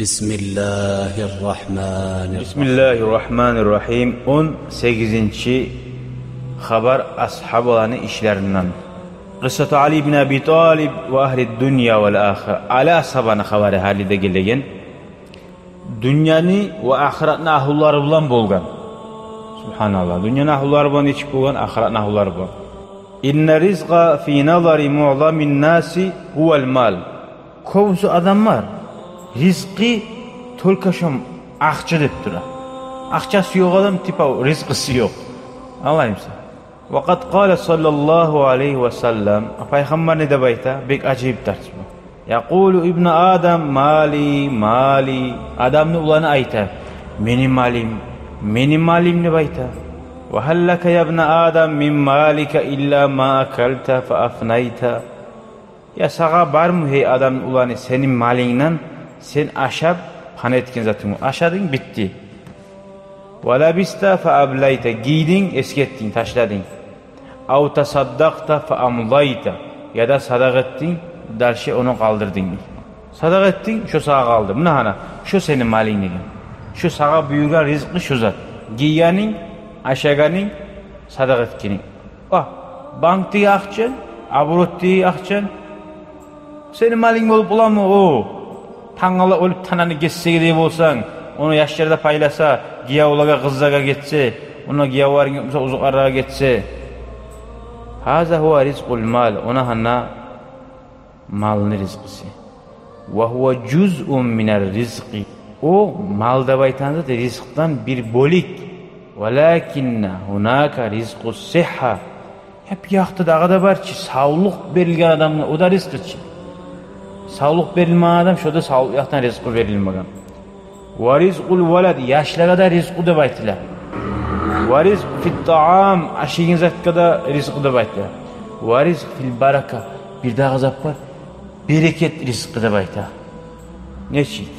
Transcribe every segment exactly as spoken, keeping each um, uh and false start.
بسم الله الرحمن الرحيم. Бисмиллагьи ррагьмани ррагьим. Он сегизинчи хабар асгьабаланы ишлеринден. Къиссату Али ибн Аби Талиб ва агьли ддунья вал ахира. Али асгьабаны хабары гьали де гелеген. Дюньяны ва ахыратны агьлулары булан болгъан. Субгьаналлагь. Дюньяны агьлулары булан нечик болгъан, ахыратны агьлулары булан. Инна ризкъа фи назари муъзамин наси гьувал мал. Кёбюсю адамлар ризкъы только шо акъча деп тура. Акъчасы ёкъ адам, типа, ризкъысы ёкъ. Алаймысан? Ва къад къала саллаллагьу алайгьи ва саллам, пайхаммар не деп айта? Бек ажайып тарс бу. Якъулу ибну Адам: «Мали, мали». Адамны уланы айта: «Мени малым, мени малым», – деп айта. «Ва гьал лака, я ибна Адам, мин малика илла ма акалта фа афнайта». Я сагъа бармы, гьей адамны уланы, сени малынгдан сен ашап пана этген затынг? Ашадынг, битди. «Ва лабиста фа аблайта», гийдинг, эсгетдинг, ташладынг. «Ав тасаддакъта фа амдайта», яда садакъа этдинг, дальше ону къалдырдынг. Садакъа этдинг, шо сагъа къалды. Муна гьана, шо сени малынг деген. Шо сагъа буюргъан ризкъы шо зат. Гийгенинг, ашагъанынг, садакъа этгенинг. О, банкдеги акъчанг, оборотдеги акъчанг сени малынг болуп боламы о? Тангала оьлюп, тананы гесегедей болсанг, ону яшлар да пайласа, гиевлеге, къызлагъа гетсе, ону гиевлеринг ёкъ буса, узукъарлагъа гетсе. Гьаза гьува ризкъул мал, муна гьана малны ризкъысы. Ва гьува жузъун минар ризкъи. О мал деп айтагъан зат ризкъдан бир бёлюк. Валакинна гьунака ризкъу сигьа. Гьеп якъда дагъы да бар чы, савлукъ берилген адамгъа, о да ризкъы чы. Савлукъ берилмеген адам, шо да савлукъ якъдан ризкъы берилмеген. Ва ризкъул валад, яшлагъа да ризкъы деп айтыла. Ва ризкъ фит таам, ашайгъан затгъа да ризкъы деп айтыла. Ва ризкъ фил барака, бир дагъы зат бар, берекет ризкъы деп айта. Нечик?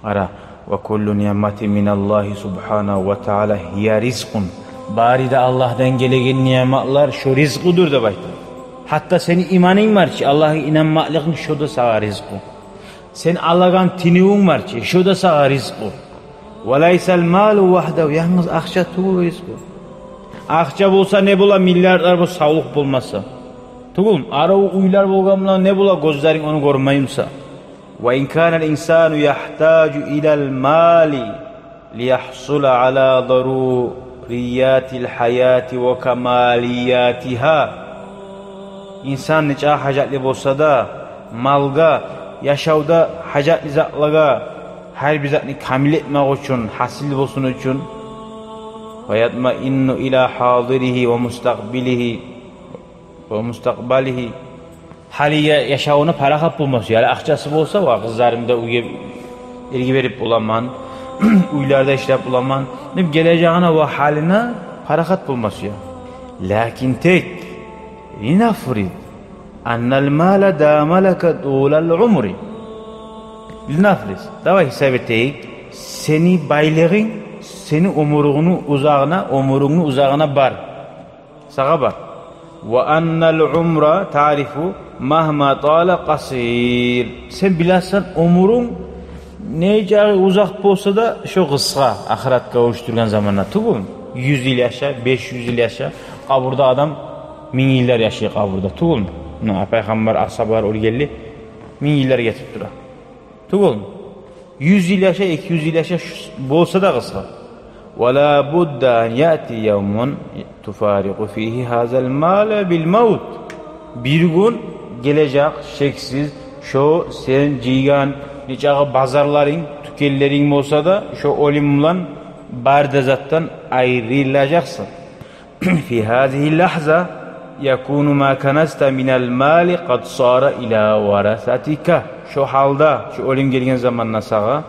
Къара, «Ва куллу ниъматин миналлагьи субгьанагьу ва таала гьия ризкъун». Бары да Аллагьдан гелеген ниъматлар шо ризкъыдыр деп айта. Гьатта сени иманынг бар чы, Аллагьгъа инанмакълыгъынг, шо да сагъа ризкъы. Сен алагъан тынывунг бар чы, шо да сагъа ризкъы. «Ва лайсал малу вагьдагьу», янгыз акъча тюгюл ризкъы. Акъча болса не бола, миллиардлар болса, савлукъ болмаса? Тюгюлмю? Арив уьйлер болгъан булан не бола, гёзлеринг ону гёрмей буса? «Ва ин канал инсану ягьтажу илал мали лиягьсула ала заруриятил гьаяти ва камалиятигьа». Инсан нечакъы гьажатлы болса да малгъа, яшавда гьажатлы затлагъа, гьар бир затны камил этмек учун, гьасил болсун учун. «Ва ятмаинну ила гьазиригьи ва мустакъбилигьи, ва мустакъбалигьи». Гьалиги яшавуна парахат болмас, яни акъчасы болса, ва къызларымны да уьйге эрге берип боламан, уьйлерде ишлеп боламан деп, гележегине ва гьалине парахат болмас я. Лакин тек, линафрид аннал мала дама лака тулал умри. Линафрид. Давай гьисап этейик. Сени байлыгъынг сени оьмюрюнгню узагъына, оьмюрюнгню узагъына бар. Сагъа бар. «Ва аннал умра тарифу магьма тала къасир». Сен биласан, оьмюрюнг нечакъы узакъ болса да, шо къысгъа, ахыратгъа урушдургъан заманда, тюгюлмю? Юз йыл яша, беш юз йыл яша, къабурда адам минг йыллар яшай къабурда, тюгюлмю? Муна, пайхаммар, асгьабалар оьлгенли минг йыллар гетип тура. Тюгюлмю? Юз йыл яша, эки юз йыл яша, шу болса да къысгъа. «Ва ла будда ан яъти явмун туфарикъу фигьи гьазал мала бил мавт». Бир гюн гележек, шексиз, шо сен жыйгъан нечакъы базарларынг, тюкенлеринг болса да, шо оьлюм булан бары да затдан айрылажакъсан. «Фи гьазигьи ллагьза якуну ма каназта минал мали къад сара ила варасатика». Шо гьалда, шо оьлюм гелген заманда сагъа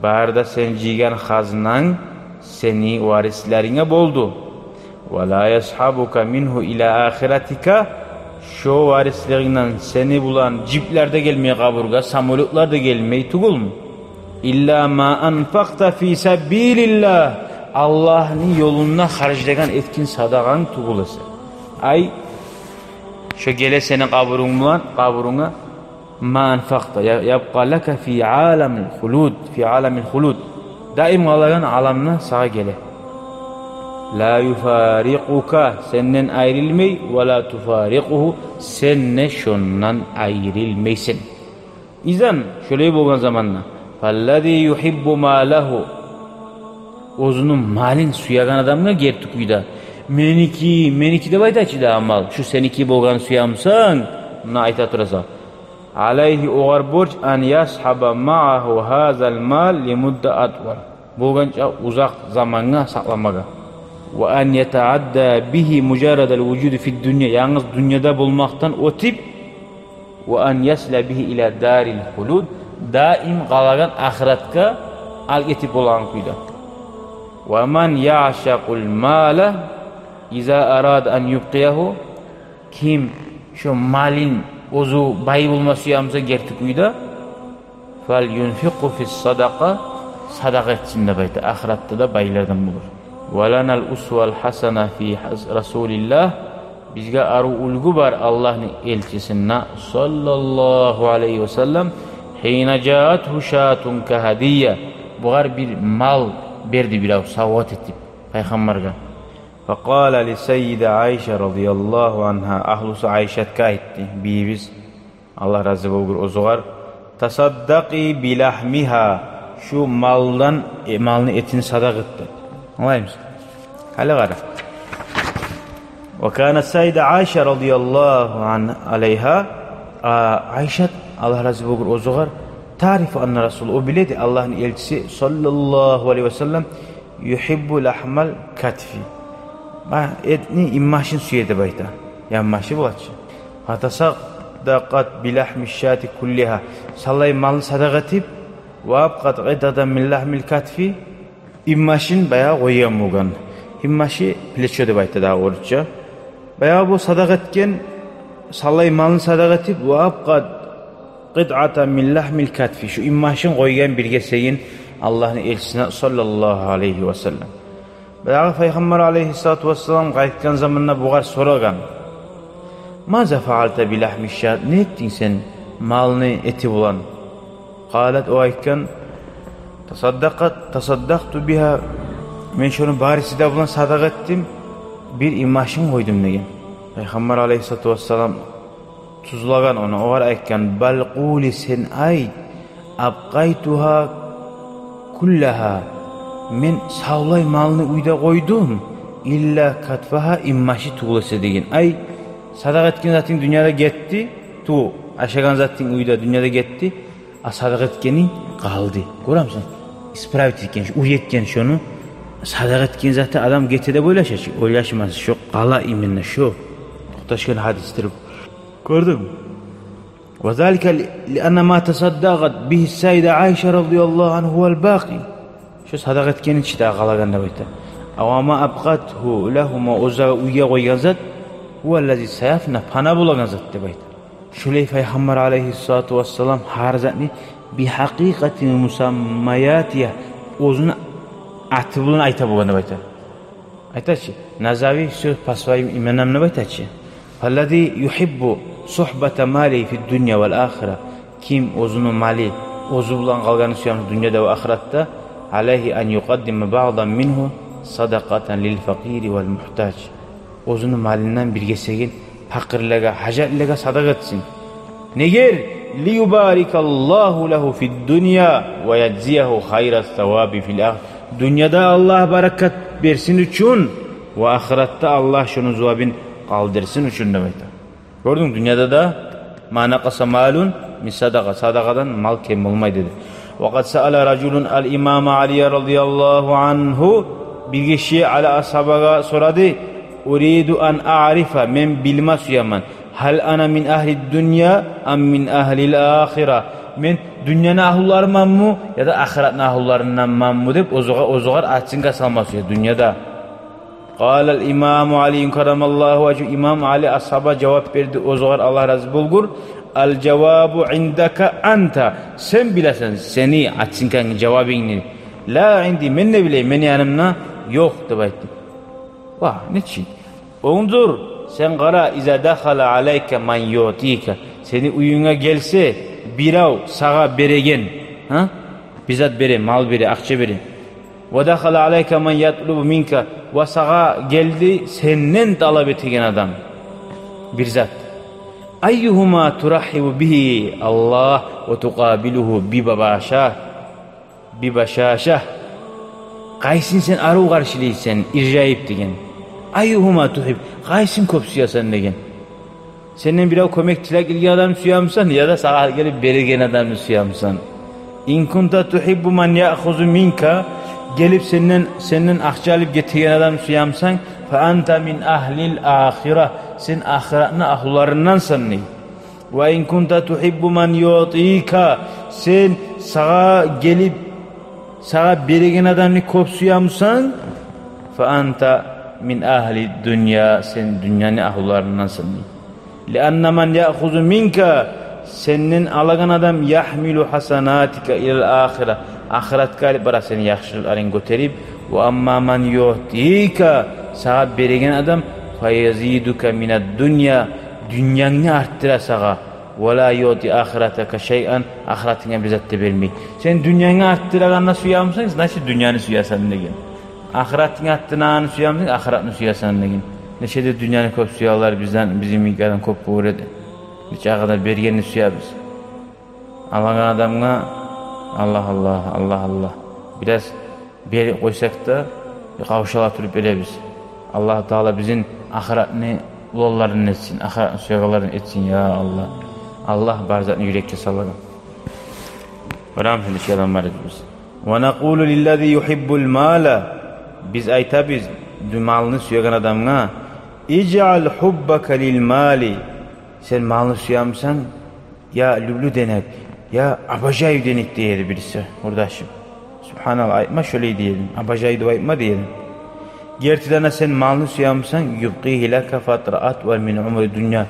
бары да сен жыйгъан хазнанг сени варислеринге болду. «Ва ла ясгьабука мингьу ила ахиратика». Шо варислерингден сени булан жиплер де гелмей къабургъа, самолётлар да гелмей, тюгюлмю? «Илла ма анфакъта фи сабилиллагь». Аллагьны ёлунда харжлагъан, этген садагъанг тюгюл эсе. Ай, шо геле сени къабурунг булан, къабурунга ما أنفقت يبقى لك في عالم الخلود، في عالم الخلود. Даим къалагъан аламда сагъа геле. لا يفارقك, сенден айрылмай, ولا تفارقه, сен де шондан айрылмайсан. Изан, шолай болгъан заманда, فالذي يحب ماله, оьзюню малын сюеген адамгъа герти кюйде, меники, меники деп айта чы да мал, шу сеники болгъанны сюе бусанг, муна айта турасан. عليه, огъар борч, أن يصحب معه هذا المال لمدة أطول, болгъанча узакъ замангъа сакъламагъа. وأن يتعدى به مجرد الوجود في الدنيا, янгыз дюньяда болмакъдан оьтюп, وأن يصل به إلى دار الخلود, даим къалагъан ахыратгъа алып гетип болагъан кюйде. ومن يعشق المال إذا أراد أن يبقيه, ким шо малын, оьзю бай болма сюе буса герти кюйде, فلينفقه في الصدقة, садакъа этсин деп айта, ахыратда да байлардан болур. ولنا الأسوة الحسنة في رسول الله, бизге арив уьлгю бар Аллагьны элчисинде, صلى الله عليه وسلم, حين جاءته شاة كهدية, бугъар бир мал берди бирев савгъат этип пайхаммаргъа. فقال للسيدة عائشة رضي الله عنها, агьлюсю Айшатгъа айтды, бийибиз, Аллагь рази болгъур оьзюгъар: تصدقي بلحمها, шу малдан, э, малны этин садакъа эт деп. Англаймысыз? Гьали къара. وكانت السيدة عائشة رضي الله عنها, عليها, а, Айшат, Аллагь рази болгъур оьзюгъар, تعرف أن رسول, о биле эди Аллагьны элчиси, صلى الله عليه وسلم, يحب لحم الكتف, ма, этни инбашын сюе деп айта. Янбашы бола чы. فتصدقت بلحم الشاة كلها, савлай малны садакъа этип, وأبقت قطعة من لحم الكتف, инбашын баягъы къойгъан болгъан. Инбашы плечо деп айта дагъы орусча. Баягъы бу садакъа этген, савлай малны садакъа этип, وأبقت قطعة من لحم الكتف, шу инбашын къойгъан бир гесегин Аллагьны элчисине, صلى الله عليه وسلم. Баягъы пайхаммар алейгьиссалату вассалам къайтгъан заманда бугъар сорагъан: ماذا فعلت بلحم الشاة, не этдинг сен малны эти булан? قالت, о айтгъан: تصدقت, تصدقت بها, мен шону бариси де булан садакъа этдим, бир инбашын къойдум деген. Пайхаммар алейгьиссалату вассалам тюзлеген ону, огъар айтгъан: بل قولي, сен айт: أبقيتها كلها, мен савлай малны уьйде къойдум, إلا كتفها, инбашы тюгюл эсе деген. Ай, садакъа этген затынг дюньяда гетди, ту, ашагъан затынг уьйде дюньяда гетди, а садакъа этгенинг къалды. Гёремисен? Исправить этген, уьйретген шону. Садакъа этген заты адам гете деп ойлаша чы, ойлашмас, шо къала именно шо. Токъташгъан гьадисдир бу. Гёрдюнгмю? وذلك لأن ما تصدقت به السيدة عائشة رضي الله عنها هو الباقي. Шо садакъа этгени чи дагъы къалагъан деп айта. وما أبقته لهما, оьзюне уьйге къойгъан зат, هو الذي سيفنى, пана болагъан зат деп айта. Шолай пайхаммар алейгьиссалату вассалам гьар затны بحقيقة مسمياتها, оьзюню аты булан айта болгъан деп айта. Айта чы, Назави всё по своим именам деп айта чы. فالذي يحب صحبة ماله في الدنيا والآخرة. Ким оьзюню малы оьзю булан къалгъанны сюе дюньяда ва ахыратда, عليه أن يقدم بعضا منه صدقة للفقير والمحتاج. Оьзюню малындан бир гесегин пакъырлагъа, гьажатлылагъа садакъа этсин. Негер? ليبارك الله له في الدنيا ويجزيه خير الثواب في الآخرة. Дюньяда Аллагь баракат берсин учун ва ахыратда Аллагь шону зувабын къалдырсын учун деп айта. Гёрдюнг, дюньяда да ما نقص مال من صدقة, садакъадан мал кем болмай деди. وقد سأل رجل الإمام علي رضي الله عنه, бир гиши Али асгьабагъа сорады: أريد أن أعرف, мен билме сюемен, هل أنا من أهل الدنيا أم من أهل الآخرة. Мен дюньяны агьлуларынданманмы, яда ахыратны агьлуларынданманмы деп оьзюгъар, оьзюгъар оценка салма сюе дюньяда. قال الإمام علي كرم الله وجهه, имам Али асгьаба жавап берди, оьзюгъар Аллагь рази болгъур: الجواب عندك أنت. Сен билесен сени оценкангны, жавабынгны. لا عندي, мен де билеймен, мени янымда ёкъ деп айтды. Ва, нечик? انظر, сен къара, إذا دخل عليك من يعطيك, сени уьюнге гелсе, бирев сагъа береген, гьа? Бир зат бере, мал бере, акъча бере. Ва дахала алайка ман ятлубу минка, ва сагъа гелди сенден талап этеген адам бир зат. Айюгьума турахибу бигьи Аллагь ва тукъабилугьу би бабаша, би башаша. Къайсын сен арив къаршылайсан, иржайып деген. Айюгьума тугьиб, къайсын кёп сюесен деген. Сенден бирев кёмек тилеп гелген адамны сюемисен, яда сагъа гелип береген адамны сюемисен? Ин кунта тугьиббу ман яъхузу минка, гелип сенден, сенден акъча алып гетеген адамны сюемисен, фа анта мин агьлил ахира, сен ахыратны агьлуларындансан дей. Ва ин кунта тугьиббу ман юътика, сен сагъа гелип, сагъа береген адамны кёп сюемисен, фа анта мин агьли дунья, сен дюньяны агьлуларындансан дей. Лианна ман яъхузу минка, сенден алагъан адам, яхмилу хасанатика илал ахира, ахыратгъа алып бара сени яхшылыкъларынгны гётерип. Ва амма ман юътика, сагъа береген адам, фа язидука минад дунья, дюньянгны артдыра сагъа. Ва ла юъти ахиратака шайъан, ахыратынга бир зат да бермей. Сен дюньянгны артдырагъанны сюемисен, значит, дюньяны сюесен деген. Ахыратынгны артдырагъанны сюемисен, ахыратны сюесен деген. Нече де дюньяны кёп сюелер бизден, бизин йимик адам кёп болур эди. Нече агъада бергенни сюебиз. Алагъан адамгъа, Аллагь, Аллагь, Аллагь, Аллагь. Бираз берип къойсакъ да, къавшала туруп беребиз. Аллагьу Таала бизин ахыратны уланларындан этсин, ахыратны сюегенлерден этсин, я Аллагь. Аллагь бар затны юрекге салагъан. Барамы, шунда шу адам бар эди биз. Ва накъулу лиллази югьиббул мала. Биз айтабыз, ду-, малны сюеген адамгъа, ижъал хуббака лил мали. Сен малны сюемисен, я люблю денег, я обожаю денег дей эди бириси, къурдашым. Субгьаналлагь, айтма шолай дей эдим, обожаю деп айтма дей эдим. Гертиден де сен малны сюемисен, юбкъигьи лака фатра атвал мин умри дунья.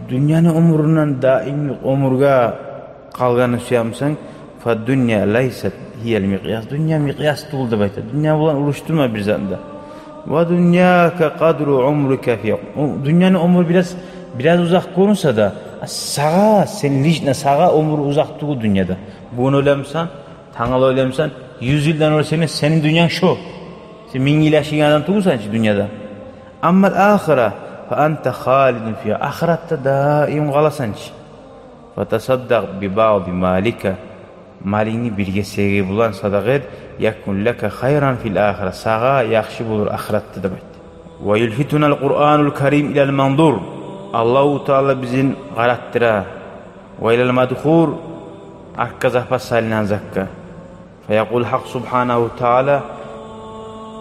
Дюньяны оьмюрюнден даимлик оьмюрге къалгъанны сюемисен, фад дунья лайсат гьиял микъяс. Дюнья микъяс тюгюл деп айта. Дюнья булан урушдурма бир затны да. Ва дуньяка къадру умрика фи. О, дюньяны оьмюрю бираз, бираз узакъ гёрюнсе де, сагъа, сен лично сагъа оьмюр узакъ тюгюл дюньяда. Бугюн оьлемисен, тангала оьлемисен, юз йылдан оьлсенг де, сени дюньянг шо. Сен минг йыл яшайгъан адам тюгюлсен чи дюньяда. Аммал ахира, фа анта халидун фигьа. Ахыратда даим къаласан чи. Фатасаддакъ би баъди малика. Малынгны бир гесеги булан садакъа эт, якун лака хайран фил ахира, сагъа яхшы болур ахыратда деп айтды. Ва юлфитуна ал-Къуръанул Карим илал манзур, Аллагьу Таала бизин къаратдыра, ва илал мадхур, артгъа запас салынгъан затгъа. Фаякъулул Хакъ субгьанагьу ва таала: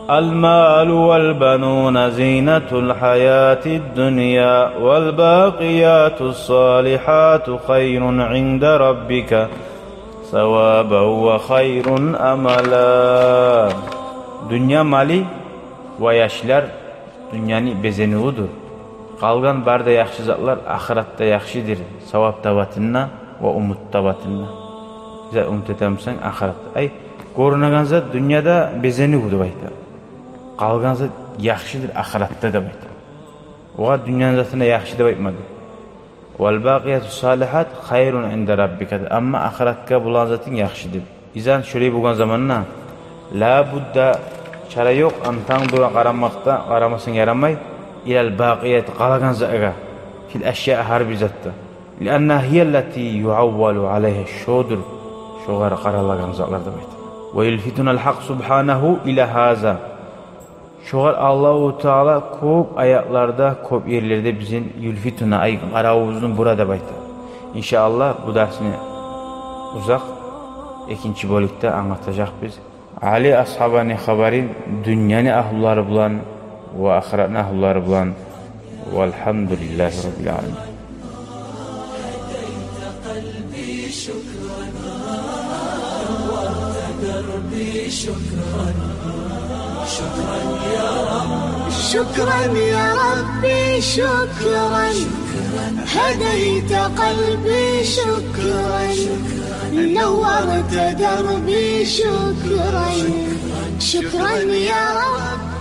Ал-малу вал-бануна зинатул хьаятид-дунья, вал-бакъиятус-салихьату хайрун инда раббика савабан ва хайрун амала. Дюнья малы ва яшлар дюньяны безенивюдюр. Къалгъан бары да яхшы затлар ахыратда яхшыдыр, савап табатынына ва умут табатынына. Бир зат умут этемисен ахыратда. Ай, гёрюнеген зат дюньяда безенивю деп айта. Къалгъан зат яхшыдыр ахыратда деп айта. Огъар дюньяны затына яхшы деп айтмады. Вал-бакъиятус-салихьат хайрун инда раббика. Амма ахыратгъа болагъан затынг яхшы деп. Изан шолай болгъан заманда, ла будда, чара ёкъ, ан тандура, къарамакъда, къарамасанг ярамай, илал-бакъият, къалагъан затгъа, фил ашьяъ, гьар бир затда. Лианнагьа гьияллати югьаввалу алайгьа, шодур шогъар къаралагъан затлар деп айта. Ва юлфитунал Хакъ субгьанагьу ила гьаза. Шогъар Аллагьу Таала кёп аятларда, кёп ерлерде бизин юлфитуна, ай, къаравубузну бура деп айта. Иншааллагь, бу дарсны узакъ, экинчи бёлюкде англатажакъбыз. Али асгьабаны хабарын дюньяны агьлулары булан ва ахыратны агьлулары булан. Валгьамдулиллагьи раббил аламин. شكرا يا ربي، شكرا. شكرا يا ربي، شكرا. هديت قلبي، شكرا. نورت دربي، شكرا. شكرا يا رب.